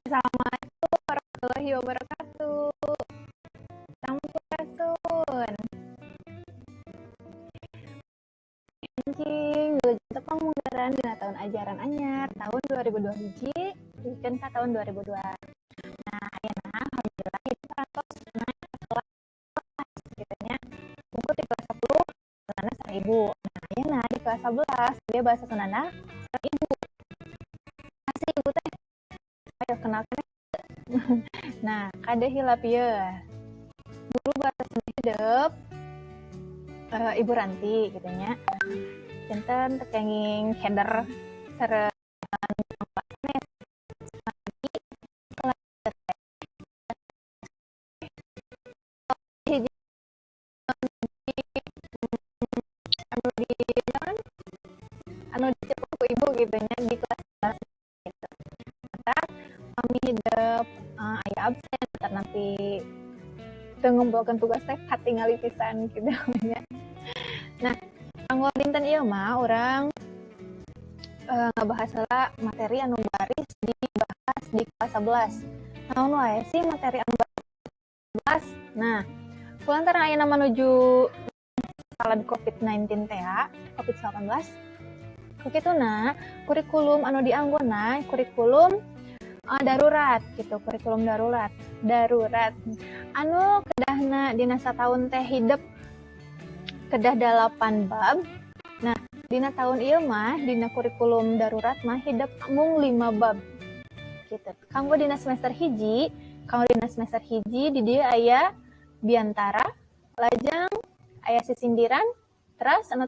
Assalamualaikum warahmatullahi wabarakatuh. Sampurasun. Enjing, wilujeng tepang munggaran dina tahun ajaran anyar tahun 2002 hiji dugikeun ka tahun 2002. Nah, ayeuna alhamdulillah itu parantos naik ke kelas gitu nya. Mungkur di kelas 10 Sundana sareng Ibu. Nah, ayeuna di kelas 11 dia bahasa Sundana sareng Ibu. Asli Ibu teh, ayo kenalkan. Nah, kade hilap ieu. Guru bahasa Sunda hidep Ibu Ranti gitu nya. Janten teu kenging keder sareng kelas hiji anu di naon, anu dicepu ku Ibu gitu nya di kelas 11 gitu. Maka pami hidep aya absen nanti teu ngumpulkeun tugas teh katingali pisan gitu nya. Nah, kanggo dinten ieu mah urang ngabahas heula materi anu baris dibahas di kelas 11. Naon wae sih materi anu 11? Nah, kulantaran ayeuna menuju salad COVID-19 teh, COVID-19. Kukituna kurikulum anu dianggona kurikulum darurat gitu, kurikulum darurat. Darurat. Anu kedahna dina sataun teh hidep kedah 8 bab. Nah, dina tahun ieu mah dina kurikulum darurat mah hidep mung 5 bab. Gitu. Kanggo dina semester hiji, kanggo dina semester hiji di dieu aya biantara, lajeng aya sisindiran, terus anu